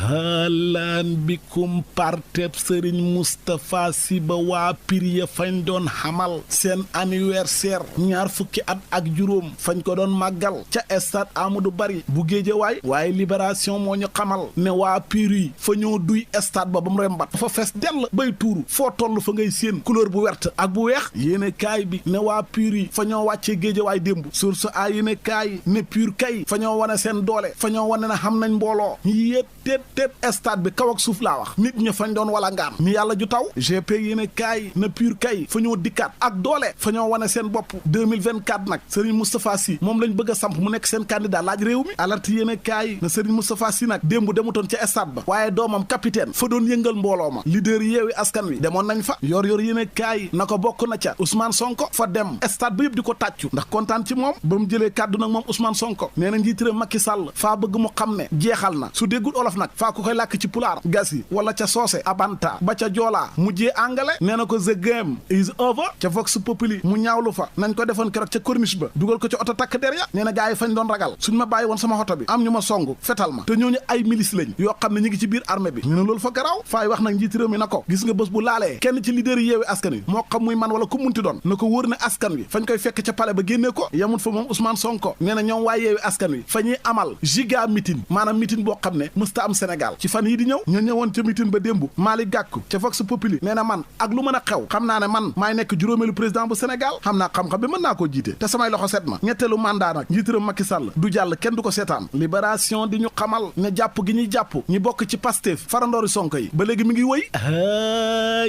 halaan bikum parteb sëriñ Moustapha Sy ba waa Pire fañ doon xamal seen anniversaire ñaar fukki at ak juróom fañ ko doon màggal ca stade Amadou Barry bu Géejawaay waaye Libération moo ñu xamal ne waa Pire yi fa ñoo duy stade ba mu rembat fa fees dell bay tuuru foo toll fa ngay séen couleur bu werte ak bu weex yéene kaay bi ne waa Pire yi fa ñoo wàccee Géejawaay démb source a yéene kaay ne Pire kay fa ñoo wane seen doole fa ñoo wane na xam nañ mbooloo yéet teet stade bi kaw ak suuf laa wax nit ña fañ doon wala ngaan mi yàlla ju taw GP yéene kaay na Pire kay fa ñoo dikkaat ak doole fa ñoo wane seen bopp 2024 nag Serigne Moustapha Sy moom lañ bëgg a samp mu nekk seen candidat laaj réew mi alerte yéene kaay na Serigne Moustapha Sy nag démb demutoon ca stade ba waaye doomam capitaine fa doon yëngal mbooloo ma leader yeewi askan wi demoon nañ fa yor yéene kaay na ko bokk na ca Ousmane Sonko fa dem stade ba yëpp di ko tàccu ndax kontaan ci moom ba mu jëlee kàddu nag moom Ousmane Sonko nee na njiitëram Macky Sall faa bëgg mu xam ne jeexal na su déggul olof nag faa ko koy làkk ci pulaar gasi wala ca soose abanta ba ca joolaa mujjee angale nee na ko the game is over ca Vox Populi mu ñaawlu fa nañ ko defoon keroog ca corniche ba dugal ko ci oto takk der ya nee na gars yi fañ doon ragal suñ ma bàyyi woon sama oto bi am ñu ma song fetal ma te ñooñu ay milice lañ yoo xam ne ñu ngi ci biir armée bi ñu ne loolu fa garaaw faay wax nag njiiti réew mi na ko gis nga bés bu laalee kenn ci leader yi yeewi askan wi moo xam muy man wala ku munti doon na ko wóor ne askan wi fañ koy fekk ca palais ba génnee ko yamut fa moom Ousmane Sonko nee na ñoom waa yeewi askan wi fa ñuy amal giga meeting maanaam meeting boo xam ne mësta am Sénégal ci fan yi di ñëw ñoo ñëwoon ca meeting ba démb Malick Gakou ca Vox Populi nee na man ak lu mën a xew xam naa ne man maay nekk juróomeelu président bu Sénégal xam naa xam-xam bi mën naa koo jiite te samay loxo set ma ñetteelu mandat nag njiitëram Macky Sall du jàll kenn du ko seetaan Libération di ñu xamal ne jàpp gi ñuy jàpp ñi bokk ci Pastef farandoori Sonko yi ba léegi mi ngi wëy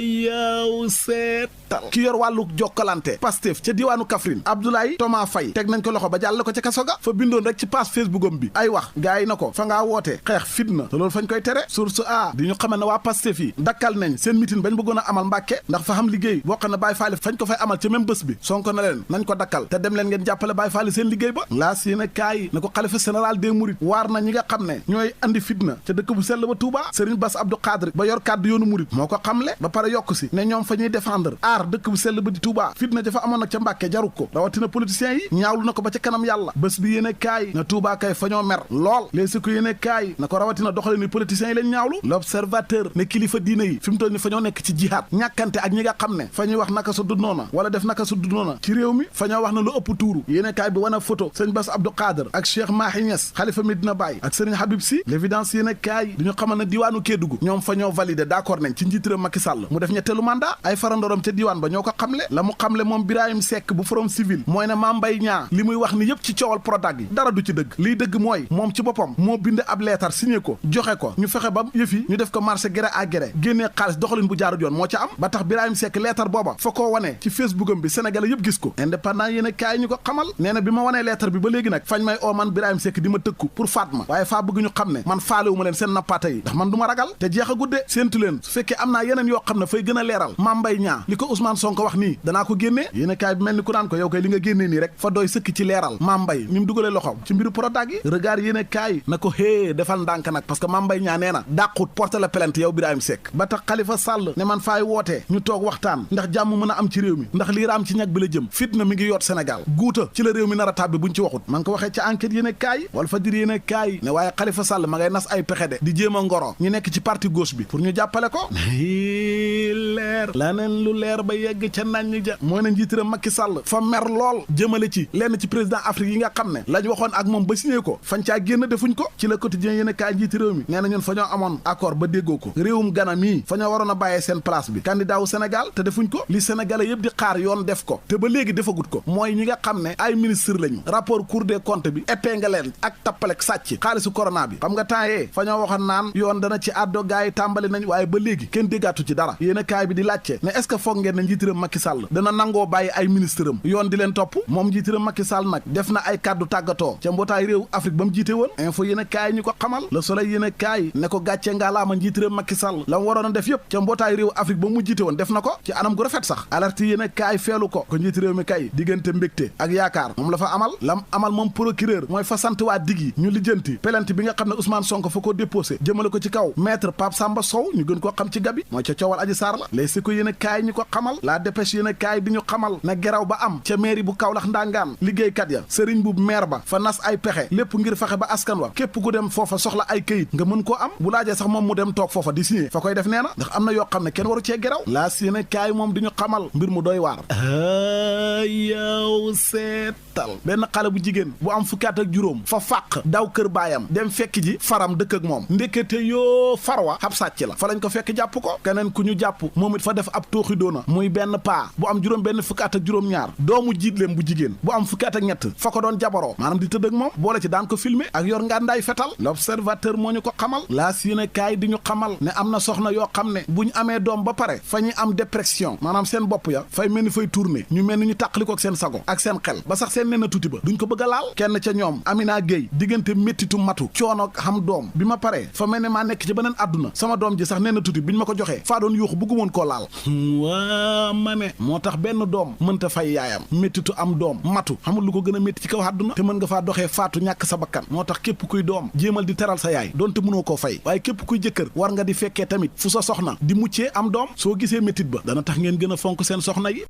yow seetal ki yor wàllu jokkalante Pastef ca diwaanu Kaffrine Abdoulaye Thomas Faye teg nañ ko loxo ba jàll ko ca kaso ga fa bindoon rek ci page Facebook am bi ay wax gars yi na ko fa ngaa woote xeex fitna te loolu fañ koy tere source a di ñu xamal ne waa Pastef yi dakkal nañ seen meeting bañ bëggoon a amal Mbàkke ndax fa xam liggéey boo xam ne Baye Fall fañ ko fay amal ca même bés bi Sonko na leen nañ ko dakkal te dem leen ngeen jàppale Baye Fall seen liggéey ba laas yéen a kaay na ko xalifa général des mourides waar na ñi nga xam ne ñooy andi fitna ca dëkk bu sell ba Touba Serigne Bass Abdou Khadre ba yor kàddu yoonu murid moo ko xamle ba pare yokk si ne ñoom fa ñuy défendre aar dëkk bu sell ba di Touba fitna dafa amoon nag ca Mbàkke jaru ko rawatina politiciens yi ñaawlu na ko ba ca kanam yàlla bés bi yéen a kaay na Touba kay fa ñoo mer lool les si ko yéen a kaay na ko rawatina doxale ni politiciens yi lañ ñaawlu l'observateur ne kilifa diine yi fi mu toll ni fa ñoo nekk ci jihaad ñàkkante ak ñi nga xam ne fa ñuy wax naka su dud noona wala def naka su dud noona ci réew mi fa ñoo wax na lu ëpp tuuru yéen a kaay bi wane photo sëñ Bass Abdou Khadre ak Cheikh Mahi Niass xalifa Medina Baye ak sëriñ Habib Sy l'évidence yéen a kaay di ñu xamal ne diwaanu Kédougou ñoom fa ñoo validé d'accord nañ ci njiitëram Macky Sall mu def ñetteelu mandat ay farandorom ca diwaan ba ñoo ko xamle la mu xamle moom Birahim Seck bu Forum Civil mooy ne Mame Mbaye Niang li muy wax ni yëpp ci coowal Prodac yi dara du ci dëgg liy dëgg mooy moom ci boppam moo bind ab leetar signé ko joxe ko ñu fexe ba yëf yi ñu def ko marché gré à gré génnee xaalis doxalin bu jaarut yoon moo ca am ba tax Birahim Seck leetar booba fa koo wane ci Facebook am bi Sénégalais yëpp gis ko indépendant yéen a kaay ñu ko xamal nee na bi ma wanee leetar bi ba léegi nag fañ may oo man Birahim Seck di ma tëkku pour faat ma waaye faa bëgg ñu xam ne man faalewu ma leen seen nappaata yi ndax man du ma ragal te jeex a gudde séentu leen su fekkee am naa yeneen yoo xam ne fay gën a leeral Mame Mbaye Niang li ko Ousmane Sonko wax nii danaa ko génnee yéen a kaay bi mel ni ku naan ko yow kay li nga génnee nii rek fa doy sëkk ci leeral Mame Mbaye ni mu dugalee loxoom ci mbiru Prodac yi regard yéen a kaay na ko hée defal ndànk nag parce que Mame Mbaye Niang nee na dàqut porter la plainte yow Birahim Seck ba tax Khalifa Sall ne man faay wootee ñu toog waxtaan ndax jàmm mën a am ci réew mi ndax lii raam ci ñag bi la jëm fitna mi ngi yoot Sénégal guuta ci la réew mi nar a tàbbi buñ ci waxut ma ngi ko waxee ca enquête yéen a kaay Walf Fadjri yéen a kaay ne waaye Khalifa Sall ma ngay nas ay pexe de di jéem a ngoro ñu nekk ci parti gauche bi pour ñu jàppale ko leer laneen lu leer ba yegg ca nañ ja moo ne njiitëram Macky Sall fa mer lool jëmale ci lenn ci président Afrique yi nga xam ne lañ waxoon ak moom ba signé ko fañ caa génn defuñ ko ci le quotidien yéen a kaay njiiti réew mi nee na ñun fa ñoo amoon accord ba déggoo ko réewum Ghana mii fa ñoo waroon a bàyyee seen place bi candidat wu Sénégal te defuñ ko li Sénégalais yëpp di xaar yoon def ko te ba léegi defagut ko mooy ñi nga xam ne ay ministre lañu rapport Cour des comptes bi épingle leen ak tappalek sàcc xaalisu corona bi xam nga temps yee fa ñoo waxoon naan yoon dana ci àddo gaay yi tàmbali nañ waaye ba léegi kenn déggaatu ci dara yéen a kaay bi di laajte ne est-ce que foog ngeen ne njiitiram Macky Sall dana nangoo bàyyi ay ministre am yoon di leen topp moom njiitiram Macky Sall nag def na ay kàddu tàggatoo ca mbootaay réew Afrique ba mu jiite woon info yéen a kaay ñu ko xamal Le Soleil yéen a kaay ne ko gàcce gàcce ngaalaama njiit réew Macky Sall la mu waroon a def yëpp ca mbootaay réew Afrique ba mu jiite woon def na ko ci anam gu rafet sax alerte yéen a kaay feelu ko njiit réew mi kay diggante mbégte ak yaakaar moom la fa amal lam amal moom procureur mooy fa sant waa dig yi ñu lijjanti plainte bi nga xam ne Ousmane Sonko fa ko déposé jëmale ko ci kaw maître Pape Samba Sow ñu gën koo xam ci gabi mooy ca coowal Adji Sarr la léeg si ko yéen a kaay ñu ko xamal la dépêche yéen a kaay di ñu xamal na geraw ba am ca mairie bu Kaolack ndangaan liggéeykat ya sëriñ bu maire ba fa nas ay pexe lépp ngir fexe ba askan wa képp ku dem foofa soxla ay këyit nga mën koo am bu laajee sax moom mu dem toog foofa di signé fa koy def nee na ndax am na yoo xam ne kenn waru cee geraw laa si yéen a kaay moom di ñu xamal mbir mu doy waar yow seetal benn xale bu jigéen bu am fukki at ak juróom fa fàq daw kër baayam dem fekk ji faram dëkk ak moom ndekete yoo farwa xab sàcc la fa lañ ko fekk jàpp ko keneen ku ñu jàpp moom it fa def ab tooxi doona muy benn paa bu am juróom benn fukki at ak juróom-ñaar doomu jiitleem bu jigéen bu am fukki at ak ñett fa ko doon jabaroo maanaam di tëdd ak moom boole ci daan ko filmer ak yor ngàndaay fetal l'observateur moo ñu ko xamal laas yéen a kaay di ñu xamal ne am na soxna yoo xam ne bu ñu amee doom ba pare fa ñuy am dépression maanaam seen bopp ya fay mel ni fay tourner ñu mel ni ñu tàqali ko ak seen sago ak seen xel ba sax seen nen a tuuti ba duñ ko bëgg a laal kenn ca ñoom Amina Gueye diggante méttitu matu coono xam doom bi ma paree fa mel ne maa nekk ci beneen àdduna sama doom ji sax nen a tuuti biñ ma ko joxee faa doon yuuxu bëggu woon koo laal waa ma ne moo tax benn doom mënta fay yaayam méttitu am doom matu xamul lu ko gën a métti ci kaw àdduna te mën nga faa doxee faatu ñàkk sa bakkan moo tax képp kuy doom jéemal di teral sa yaay donte mënoo koo fay waaye képp kuy jëkkër war nga di fekkee tamit fu sa soxna di muccee am doom soo gisee méttit ba dana tax ngeen gën a fonk seen soxna yi